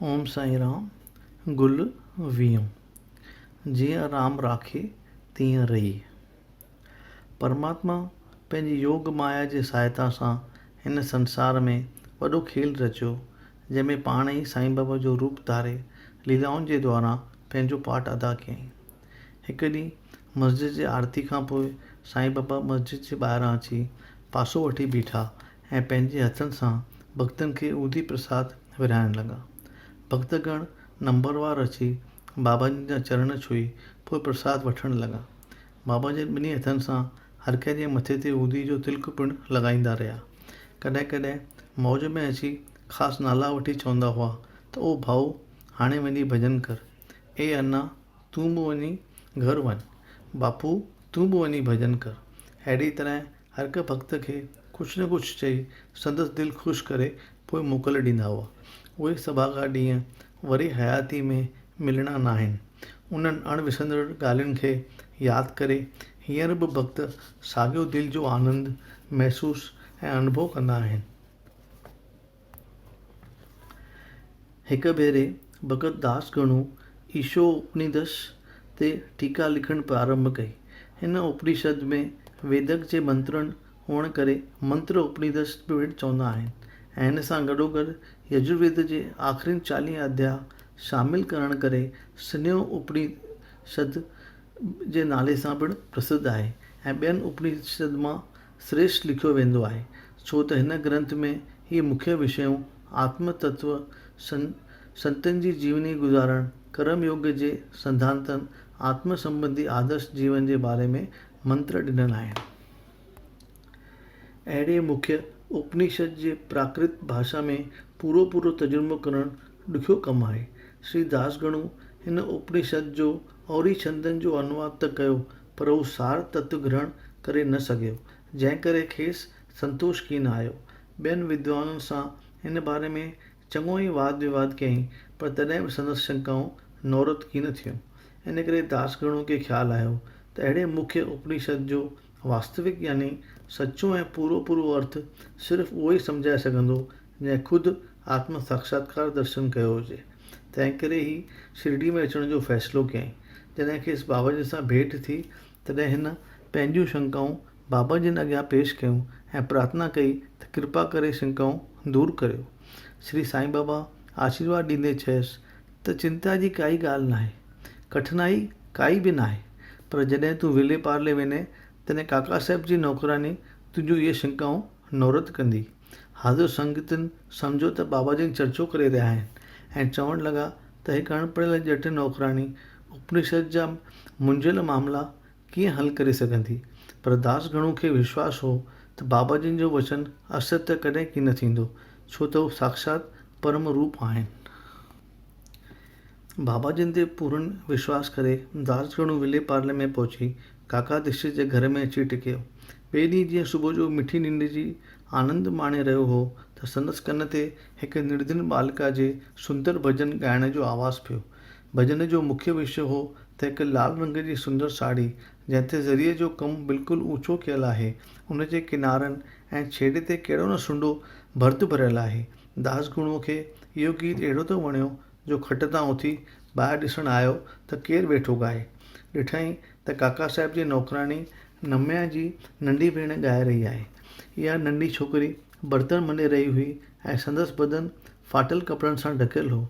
اوم سائين رام، گل ويهون. جيئن رام راکي تيئن رهي. پرماتما پنهنجي يوگ مايا جي سهائتا سان هن سنسار ۾ وڏو کيل رچيو، جنهن ۾ پاڻ ئي سائين بابا جو روپ ڌاري ليلائن جي دواران پنهنجو پارٽ ادا ڪيائين. هڪ ڏينهن مسجد جي آرتي کان پوء سائين بابا مسجد جي ٻاهران اچي پاسو وٺي بيٺا ۽ پنهنجي هٿن سان ڀڳتن کي اودي پرساد ورهائڻ لڳا. ڀڳتگڻ نمبروار اچي بابا جن جا چرڻ ڇهي پوء پرساد وٺڻ لڳا. بابا جن ٻنهي هٿن سان هر ڪنهن جي مٿي تي اودي جو تلڪ پڻ لڳائيندا رهيا. ڪڏهن ڪڏهن موج ۾ اچي خاص نالا وٺي چوندا هئا ته او ڀائو هاڻي وڃي ڀڄن ڪر. اي انا تون به وڃي گهر وڃ. باپو تون به وڃي ڀڄن ڪر. اهڙي طرح هر هڪ ڀڳت کي ڪجهه نه ڪجهه چئي سندس دل خوش ڪري پوء موڪل ڏيندا هئا. اهي سڀاڳا ڏينهن وري حياتي ۾ ملڻا ناهن. انهن اڻ وسرندڙ ڳالهين کي ياد ڪري هينئر به ڀڳت ساڳيو دل جو آنند محسوس ۽ انوڀو ڪندا آهن. هڪ ڀيري ڀڳت داس گڻو ايشو اپنيدش تي ٽيڪا لکڻ پرارنڀ ڪئي. هن اپنيشد ۾ ويدڪ جي منترن هئڻ ڪري منتر اپنيدش به چوندا آهن ۽ هن سان گڏوگڏ يجرويد جي آخرين 40 اڌيا شامل ڪرڻ ڪري سنيو اپنيشد جي نالي سان پڻ پرسڌ آهي ۽ ٻين اپنيشد مان سريشٽ لکيو ويندو آهي، ڇو ته هن گرنٿ ۾ هي مکيه وشيون آتم تتو، سنتن جي جيوني گذارڻ، ڪرم يوگ جي سڌانتن، آتم سنبنڌي آدرش جيون جي باري ۾ منتر ڏنل آهن. اهڙي مکيه اپنيشد جي پراڪرت ڀاشا ۾ پورو پورو ترجمو ڪرڻ ڏکيو ڪم آهي. شري داس گڻو هن اپنيشد جو اوري ڇندن جو انواد ته ڪيو پر هو سار تت گرهڻ ڪري نه سگهيو، جنهن ڪري کيس سنتوش ڪين آيو. ٻين ودوانن سان ان باري ۾ چڱو ئي واد وواد ڪيائين، پر تڏهن به سندس شنڪائون نورت ڪين ٿيون. ان ڪري داس گڻو کي خيال آيو ته اهڙي مکيه اپنيشد جو واستوڪ يعني سچو ۽ پورو پورو ارٿ صرف اهو ئي سمجهائي سگهندو، جنهن خود آتم ساکشاتڪار درشن ڪيو هجي. تنهنڪري هي شرڊي ۾ اچڻ جو فيصلو ڪيائين. جڏهن کيس بابا جن سان ڀيٽ ٿي، تڏهن هن پنهنجون شنڪائون بابا جن اڳيان پيش ڪيون ۽ پرارٿنا ڪئي ته ڪرپا ڪري شنڪائون دور ڪريو. شري سائين بابا آشيرواد ڏيندي چيس ته چنتا جي ڪائي ڳالهه ناهي، ڪٺنائي ڪائي به ناهي، پر جڏهن تون ولي پارلي ويندين، تڏهن ڪاڪا صاحب جي نوڪراني تنهنجون اهي شنڪائون نورت ڪندي. حاضر سنگتين سمجهيو ته بابا جن چرچو ڪري رهيا آهن ۽ چوڻ لڳا ته هڪ اڻ پڙهيل ڄٽ نوڪراڻي اپنشد جا منجهيل معاملا ڪيئن حل ڪري سگهندي؟ پر داس گڻو کي وشواس هو ته بابا جن جو وچن استيه ڪڏهن ڪين ٿيندو، ڇو ته هو ساکشات پرم روپ آهن. بابا جن تي پورن وشواس ڪري داس گڻو ولي پارلي ۾ پهچي ڪاڪا ديڪشت جي گهر ۾ اچي ٽڪيو. ٻئي ڏينهن جيئن صبح جو مٺي ننڊ جي آنند ماڻي رهيو هو ته سندس ڪن تي هڪ نرڌن ٻالڪا جي سندر ڀڄن ڳائڻ جو آواز پيو. ڀڄن جو مکيه وشيه هو ته هڪ لال رنگ جي سندر ساڙهي، جنهن تي زريء جو ڪم بلڪل اوچو ڪيل آهي، ان جي ڪنارن ۽ ڇيڙي تي ڪهڙو نه سنهڙو ڀرت ڀريل آهي. داس گڻو کي اهو گيت اهڙو ته وڻيو جو کٽ تان اٿي ٻاهر ڏسڻ آيو ته ڪير ويٺو ڳائي. ڏٺائين ته ڪاڪا صاحب جي نوڪراڻي نميا جي ننڍي ڀيڻ ڳائي رهي آهي. اها ننڍي ڇوڪري برتن ملي رهي هئي ۽ سندس بدن ڦاٽل ڪپڙن سان ڍڪيل هو.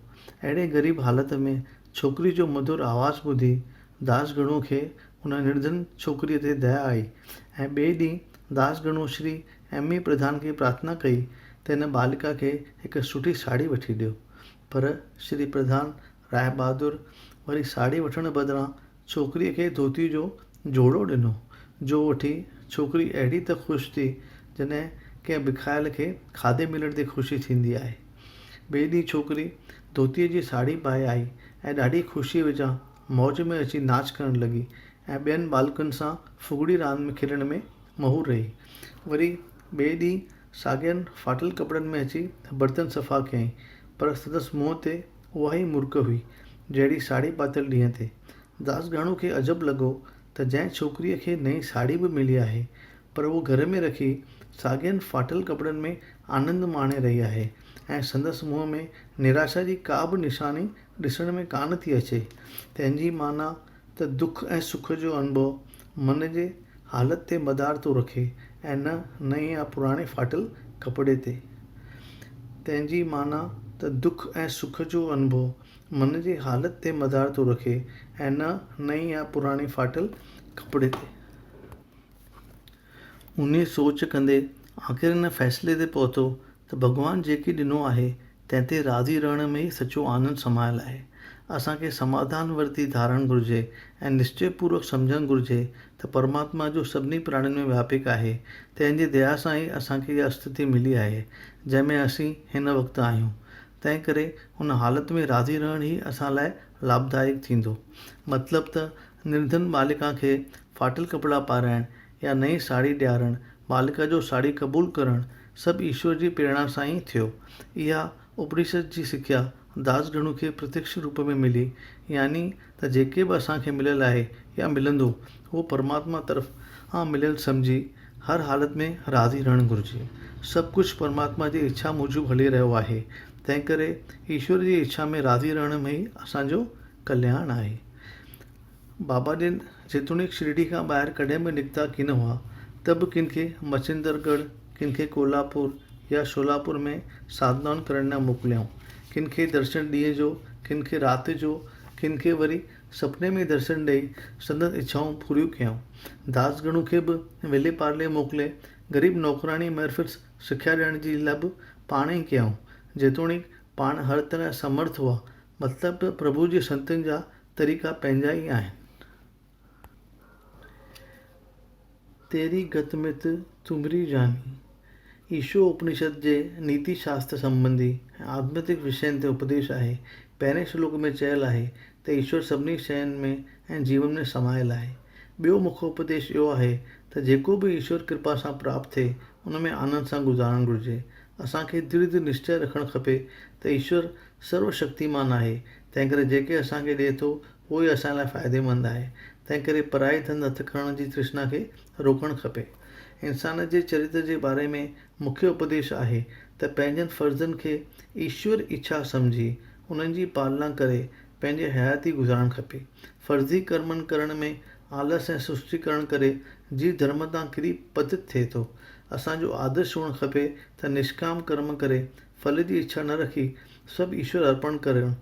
اهڙي غريب حالت ۾ ڇوڪري جو مڌر آواز ٻڌي داس گڻو کي ان نرڌن ڇوڪريء تي ديا آئي ۽ ٻئي ڏينهن داس گڻو شري ايم اي پرڌان کي پرارٿنا ڪئي ته هن ٻالڪا کي هڪ سٺي ساڙهي وٺي ڏيو. پر شري پرڌان راء بهادر وري ساڙهي وٺڻ بدران ڇوڪريء کي ڌوتيء جو جوڙو ڏنو، جو وٺي ڇوڪري اهڙي ته خوش ٿي، جڏهن ڪنهن بکايل کي کاڌي ملڻ تي خوشي ٿيندي آهي. ٻئي ڏينهن ڇوڪري ڌوتيء جي ساڙهي پائي آئي ۽ ڏاڍي خوشيء وچان موج ۾ اچي ناچ ڪرڻ لڳي ۽ ٻين ٻالڪن سان ڦگڙي راند ۾ کيڏڻ ۾ محو رهي. وري ٻئي ڏينهن ساڳين ڦاٽل ڪپڙن ۾ اچي برتن صفا ڪيائين، پر سندس منهن تي اها ئي مرڪ هئي، جهڙي ساڙهي پاتل ڏينهن تي. داس گهڻو کي عجب لڳو ته جنهن ڇوڪريء کي نئين ساڙهي به ملي آهي، پر هوء گهر ۾ رکي ساڳين ڦاٽل ڪپڙن ۾ آنند ماڻي رهي آهي ۽ سندس منهن ۾ نراشا جي ڪا به نشاني ڏسڻ ۾ ڪانه ٿي اچي، تنهن جي معنيٰ ته دک ۽ سک جو انڀو من جي حالت تي مدار ٿو رکي ۽ نه نئين يا پراڻي ڦاٽل ڪپڙي تي. تنهن جي معنيٰ ته دک ۽ سک جو انڀو من جي حالت تي مدار ٿو رکي ۽ نه نئين يا پراڻي ڦاٽل ڪپڙي تي. انهيء سوچ ڪندي آخر ان فيصلي تي پهتو ته ڀڳوان جيڪي ڏنو آهي، تنهن تي راضي رهڻ ۾ ئي سچو آنند سمايل آهي. اسان کي سماڌان ورتي ڌارڻ گهرجي ۽ نشچي پوروڪ سمجهڻ گهرجي ته پرماتما جو سڀني پراڻين ۾ وياپڪ آهي، تنهن جي ديا سان ئي اسان کي اها اسٿتي ملي آهي، جنهن ۾ اسين هن وقت آهيون. تنهن ڪري ان حالت ۾ راضي رهڻ ئي اسان لاء لاڀدائڪ ٿيندو. مطلب ته نرڌن ٻالڪا کي ڦاٽل ڪپڙا پارائڻ يا نئين ساڙهي ڏيارڻ، ٻالڪا جو ساڙهي قبول ڪرڻ، سڀ ايشور جي پريرڻا سان ئي ٿيو. اها اپنشد جي سکيا داس گڻو کي پرتيڪش روپ ۾ ملي، يعني ته جيڪي به اسان کي مليل آهي يا ملندو، اهو پرماتما طرفان مليل سمجهي هر حالت ۾ راضي رهڻ گهرجي. سڀ ڪجهه پرماتما جي اڇا موجب هلي رهيو آهي، تنهنڪري ايشور جي اڇا ۾ راضي رهڻ ۾ ئي اسان جو ڪلياڻ آهي. بابا جن جيتوڻيڪ شرڊي کان ٻاهر ڪڏهن به نڪتا ڪين هئا، ته به ڪن کي مڇندر ڳڙهه، ڪن کي ڪولهاپور يا شولاپور ۾ ساڌنائن ڪرڻ لاء موڪليائون. ڪن کي درشن ڏينهن جو، ڪن کي رات جو، ڪن کي وري سپني ۾ درشن ڏيئي سندن اڇائون پوريون ڪيائون. داس گڻو کي به ولي پارلي موڪلي غريب نوڪراڻي معرفت سکيا ڏيڻ جي لاء به پاڻ ئي ڪيائون. جيتوڻيڪ پاڻ هر طرح سمرٿ هئا، مطلب ته پرڀو جي سنتن جا طريقا پنهنجا ئي آهن. تيري گت مت تمري جاني. ايشو اپنشد جي نيتي شاستر سنٻنڌي ۽ آڌمتڪ وشين تي اپديش آهي. پهرئين شلوڪ ۾ چيل آهي ته ايشور سڀني شين ۾ ۽ جيون ۾ سمايل آهي. ٻيو مک اپديش اهو آهي ته جيڪو به ايشور ڪرپا سان پراپت ٿئي ان ۾ آنند سان گذارڻ گهرجي. اسان کي درڌ نشچي رکڻ کپي ته ايشور سرو شڪتيمان آهي، تنهنڪري جيڪي اسان کي ڏئي ٿو، اهو ئي اسان لاء فائديمند آهي. تنهنڪري پرائي ڌن هٿ کڻڻ جي ترشنا کي روڪڻ کپي. انسان جي چريتر جي باري ۾ مکيه اپديش آهي ته پنهنجن فرضن کي ايشور اڇا سمجهي، انهن جي پالنا ڪري پنهنجي حياتي گذارڻ کپي. فرضي ڪرمن ڪرڻ ۾ آلس ۽ سستي ڪرڻ ڪري جيو ڌرم تان ڪري پتت ٿئي ٿو. اسان جو آدرش هئڻ کپي ته نشڪام ڪرم ڪري ڦل جي اڇا نه رکي سڀ ايشور ارپڻ ڪرڻ.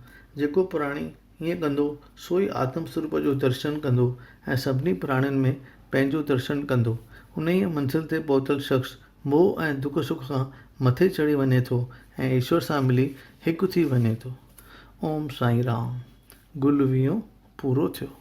جيڪو پراڻي ائين ڪندو سو ئي آتم سروپ جو درشن ڪندو ۽ سڀني پراڻين ۾ پنهنجو درشن ڪندو. انهيء منزل تي پهتل شخص موهه ۽ دک سک کان مٿي چڙهي وڃي ٿو ۽ ايشور سان ملي هڪ ٿي وڃي ٿو. اوم سائين رام. گل ويهون پورو ٿيو.